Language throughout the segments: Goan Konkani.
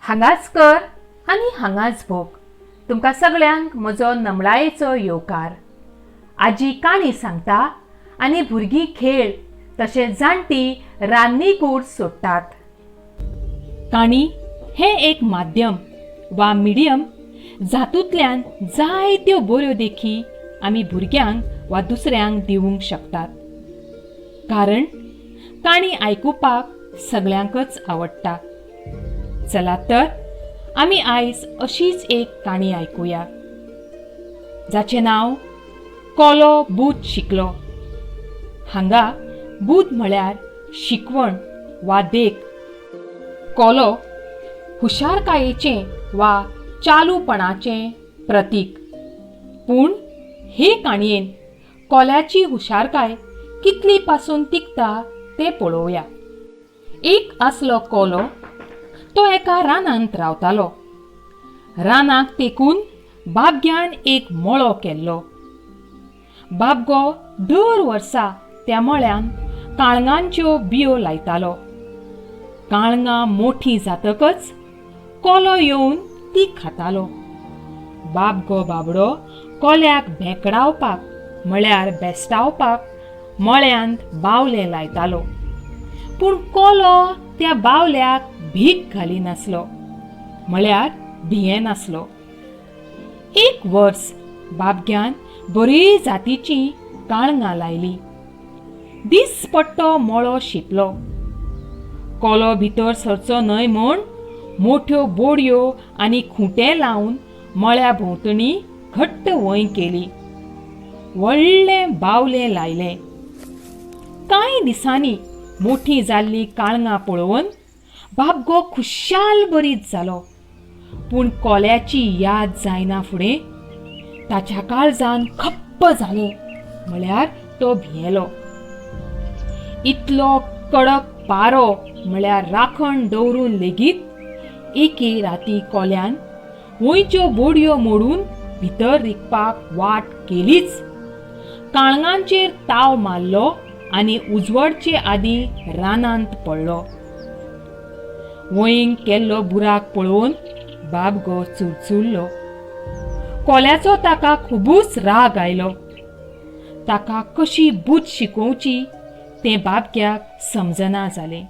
हांगाच कर आनी हांगाच भोग. तुमकां सगळ्यांक म्हजो नमळायेचो येवकार. आजी काणी सांगता आनी भुरगीं खेळ तशेंच जाणटीं रान्नी कूड सोडटात. काणी हें एक माध्यम वा मिडियम जातूंतल्यान जायत्यो बऱ्यो देखी आमी भुरग्यांक वा दुसऱ्यांक दिवंक शकतात. कारण काणी आयकुपाक सगळ्यांकच आवडटा. चलात तर आमी आयज अशीच एक काणी आयकुया जाचें नांव कोलो बूद शिकलो. हांगा बूद म्हळ्यार शिकवण वा देख. कोलो हुशारकायेचें वा चालूपणाचें प्रतीक. पूण हे काणयेन कोल्याची हुशारकाय कितली पासून तिगता तें पळोवया. एक आसलो कोलो. तो एका रानांत रावतालो. रानाक तेकून बाबग्यान एक मळो केल्लो. बाबगो दर वर्सा त्या मळ्यान काळंगांच्यो बियो लायतालो. काळंगां मोठीं जातकच कोलो येवन ती खातालो. बाबगो बाबडो कोल्याक भेंकडावपाक म्हळ्यार बेस्टावपाक मळ्यांत बावलें लायतालो. पूण कोलो त्या बावल्याक भीक घालिनासलो म्हळ्यार भियेनासलो. एक वर्स बाबग्यान बरी जातीचीं काळंगां लायलीं. दीसपट्टो मळो शिंपलो. कोलो भितर सरचो न्हय म्हूण मोठ्यो बोडयो आनी खुंटे लावन मळ्या भोंवतणी घट्ट वंय केली. व्हडलें बावलें लायलें. कांय दिसांनी मोठीं जाल्लीं काळंगां पळोवन बाबगो खुशाल बरीत जालो. पूण कोल्याची याद जायना फुडें ताच्या काळजान खप्प जालें म्हळ्यार तो भियेलो. इतलो कडक पारो म्हळ्यार राखण दवरून लेगीत एके राती कोल्यान वंयच्यो बोडयो मोडून भितर रिगपाक वाट केलीच. काळंगांचेर ताव मारलो आनी उजवाडचे आदीं रानांत पडलो. वंयेक केल्लो बुराक पळोवन बाबगो चुरचुरलो. कोल्याचो ताका खुबूच राग आयलो. ताका कशी बूद शिकोवची तें बाबग्याक समजना जालें.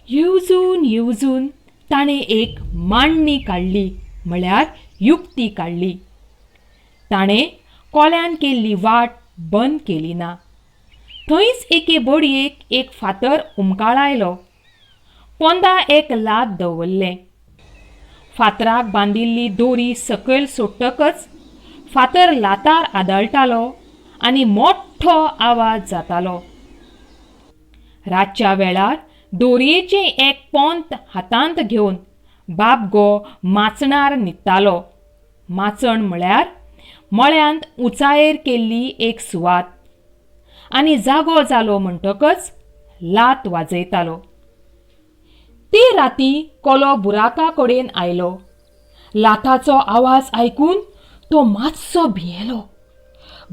येवजून येवजून ताणें एक मांडणी काडली म्हळ्यार युक्ती काडली. ताणें कोल्यान केल्ली वाट बंद केली ना. थंयच एके बोडयेक एक फातर उमकाळायलो. पोंदा एक लात दवरलें. फातराक बांदिल्ली दोरी सकयल सोडटकच फातर लातार आदळटालो आनी मोठो आवाज जातालो. रातच्या वेळार दोरयेचें एक पोंत हातांत घेवन बाबगो माचणार न्हिदतालो. माचण म्हळ्यार मळ्यांत उंचायेर केल्ली एक सुवात. आनी जागो जालो म्हणटकच लात वाजयतालो. ते राती कोलो बुराका कडेन आयलो. लाताचो आवाज आयकून तो मातसो भियेलो.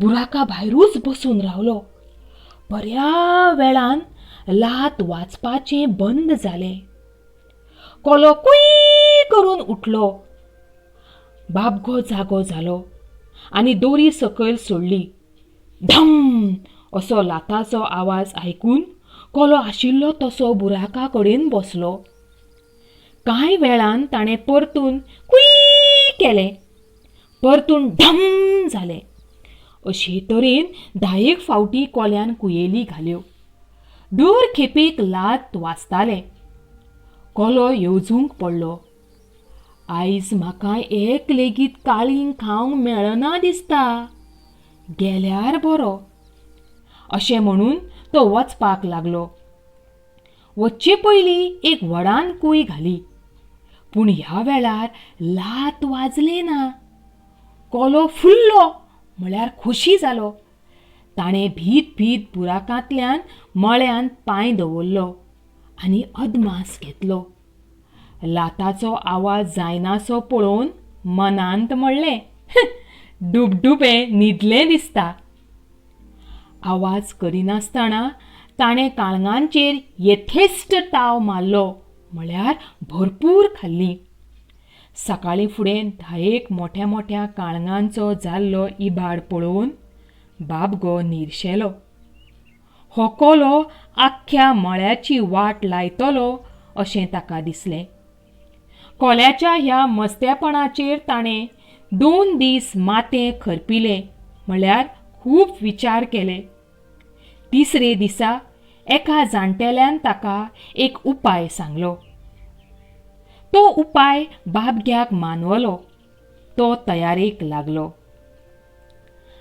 बुराका भायरूच बसून रावलो. बऱ्या वेळान लात वाजपाचें बंद जालें. कोलो कूंय करून उठलो. बाबगो जागो जालो आनी दोरी सकयल सोडली. धम्म असो लाताचो आवाज आयकून कोलो आशिल्लो तसो बुराका कडेन बसलो. कांय वेळान ताणें परतून कूंय केलें. परतून ढम्म जालें. अशे तरेन धायेक फावटी कोल्यान कुयेली घाल्यो. दर खेपेक लात वाजतालें. कोलो येवजूंक पडलो. आयज म्हाका एक लेगीत काळींग खावंक मेळना दिसता. गेल्यार बरो. अशें म्हणून तो वचपाक लागलो. वच्चे पयलीं एक व्हडान कूय घाली. पूण ह्या वेळार लात वाजलें ना. कोलो फुल्लो म्हळ्यार खोशी जालो. ताणें भीत भीत बुराकांतल्यान मळ्यांत पांय दवरलो आनी अदमास घेतलो. लाताचो आवाज जायनासो पळोवन मनांत म्हणलें, डुबडुबें न्हिदलें दिसता. आवाज करिनासतना ताणें काळंगांचेर येथेश्ट ताव मारलो म्हळ्यार भरपूर खाल्लीं. सकाळीं फुडें धायेक मोठ्या मोठ्या काळंगांचो जाल्लो इबाड पळोवन बाबगो निर्शेलो. हो कोलो आख्ख्या मळ्याची वाट लायतलो अशें ताका दिसलें. कोल्याच्या ह्या मस्तेपणाचेर ताणें 2 दीस माथें खरपिलें, म्हळ्यार खूब विचार केले. तिसरे दिसा एका जाणटेल्यान ताका एक उपाय सांगलो. तो उपाय बाबग्याक मानवलो. तो तयारेक लागलो.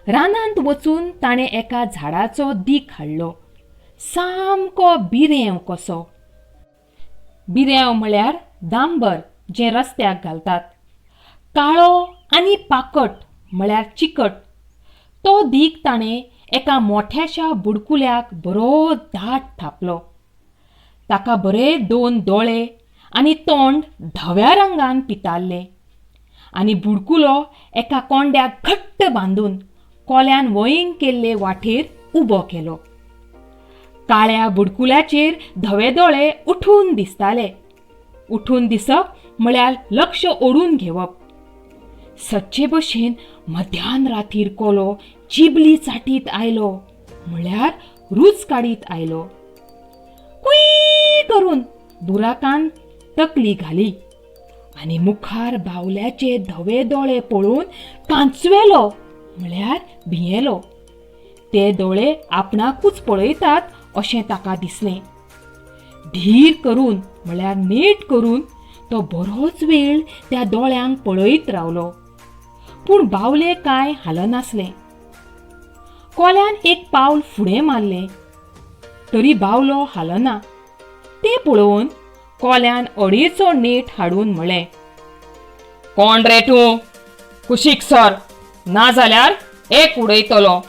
रानांत वचून ताणें एका झाडाचो दीक हाडलो, सामको बिरेंव कसो. बिरेंव म्हळ्यार दांबर जें रस्त्याक घालतात. काळो आनी पाकट म्हळ्यार चिकट. तो दीक ताणें एका मोठ्याशा बुडकुल्याक बरो दाट थापलो. ताका बरे 2 दोळे आनी तोंड धव्या रंगान पितारलें आनी बुडकुलो एका कोंड्याक घट्ट बांदून कोल्यान वयींग केल्ले वाटेर उबो केलो. काळ्या बुडकुल्याचेर धवे दोळे उठून दिसताले. उठून दिसप म्हळ्यार लक्ष ओडून घेवप. सदचे भशेन मध्यान रातीर कोलो चिबली चाटीत आयलो, म्हळ्यार रूच काडीत आयलो. कुय्य करून बुराकान तकली घाली आनी मुखार बावल्याचे धवे दोळे पळोवन कांचवेलो, म्हळ्यार भियेलो. ते दोळे आपणाकूच पळयतात अशें ताका दिसलें. धीर करून म्हळ्यार नेट करून तो बरोच वेळ त्या दोळ्यांक पळयत रावलो, पूण बावले कांय हालनासलें. कोल्यान एक पावल फुडें मारलें तरी बावलो हालना. तें पळोवन कोल्यान अडेचो नेट हाडून म्हळें, कोण रे तूं? कुशीक सर, ना जाल्यार एक उडयतलो.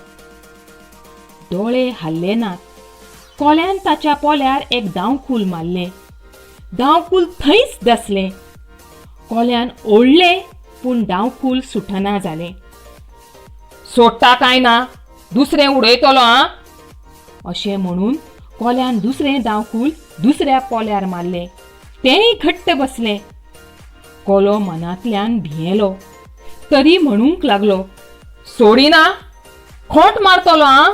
दोळे हाल्ले नात. कोल्यान ताच्या पोल्यार एक दावकूल मारलें. दावकूल थंयच दसलें. कोल्यान ओडलें पूण दावकूल सुटना जालें. सोडटा काय ना, दुसरें उडयतलो आं, अशें म्हणून कोल्यान दुसरें दावकूल दुसऱ्या पोल्यार मारलें. तेंय घट्ट बसलें. कोलो मनांतल्यान भियेलो तरी म्हणूंक लागलो, सोडिना, खोंट मारतलो आं.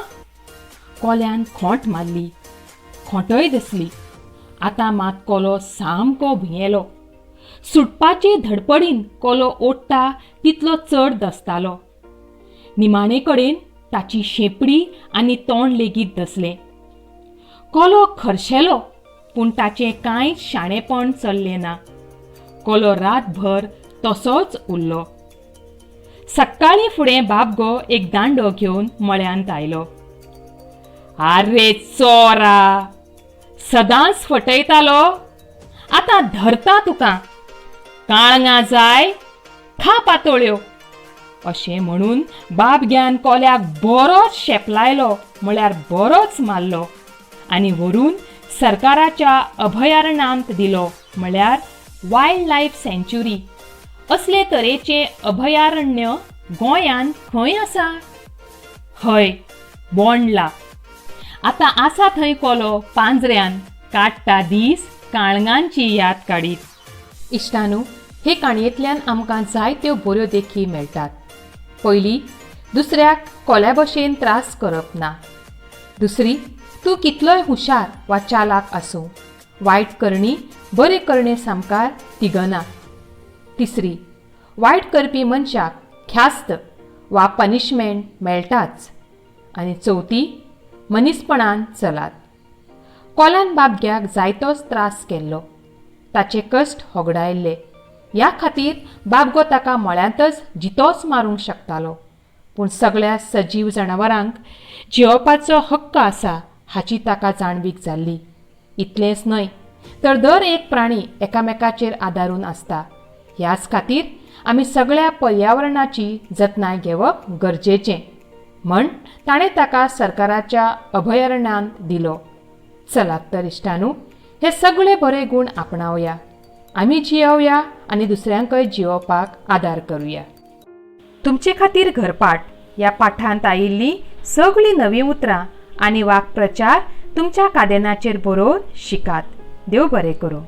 कोल्यान खोंट मारली, खोंटय दसली. आतां मात कोलो सामको भियेलो. सुटपाचे धडपडीन कोलो ओडटा तितलो चड दसतालो. निमाणे कडेन ताची शेंपडी आनी तोंड लेगीत दसलें. कोलो खरशेलो पूण ताचें कांय शाणेपण चल्लें ना. कोलो रातभर तसोच उरलो. सकाळीं फुडें बाबगो एक दांडो घेवन मळ्यांत आयलो. आरे चोरा, सदांच फटयतालो, आतां धरता तुका. काळंगां जाय, खा पातोळ्यो, अशें म्हणून बाबग्यान कोल्याक बरोच शेपलायलो, म्हळ्यार बरोच मारलो आनी व्हरून सरकाराच्या अभयारण्यांत दिलो, म्हळ्यार वायल्ड लायफ सँच्युरी. असले तरेचें अभयारण्य गोंयांत खंय आसा? हय, बोंडला. आतां आसा थंय कोलो पांजऱ्यान काडटा दीस काळंगांची याद काडीत. इश्टानू, हे काणयेंतल्यान आमकां जायत्यो बऱ्यो देखी मेळटात. पयली, दुसऱ्याक कोल्या भशेन त्रास करप ना. दुसरी, तूं कितलोय हुशार वा चालाक आसूं, वायट करणी बरे करणे सामकार तिगना. तिसरी, वायट करपी मनशाक ख्यास्त वा पनिशमेंट मेळटाच. आनी चवथी, मनीसपणान चलात. कोल्यान बाबग्याक जायतोच त्रास केल्लो, ताचे कश्ट होगडायल्ले. ह्या खातीर बाबगो ताका मळ्यांतच जितोच मारूंक शकतालो, पूण सगळ्या सजीव जनावरांक जियोवपाचो हक्क आसा हाची ताका जाणवीक जाल्ली. इतलेंच न्हय तर दर एक प्राणी एकामेकाचेर आदारून आसता. ह्याच खातीर आमी सगळ्या पर्यावरणाची जतनाय घेवप गरजेचें म्हण ताणें ताका सरकाराच्या अभयारण्यांत दिलो. चलात तर इश्टानू, हे सगळे बरे गूण आपणावया, आमी जियोवया आनी दुसऱ्यांकय जियोवपाक आदार करुया. तुमचे खातीर घरपाठ ह्या पाठांत आयिल्लीं सगळीं नवीं उतरां आनी वाक्प्रचार तुमच्या कादेनाचेर बरोवन शिकात. देव बरें करूं.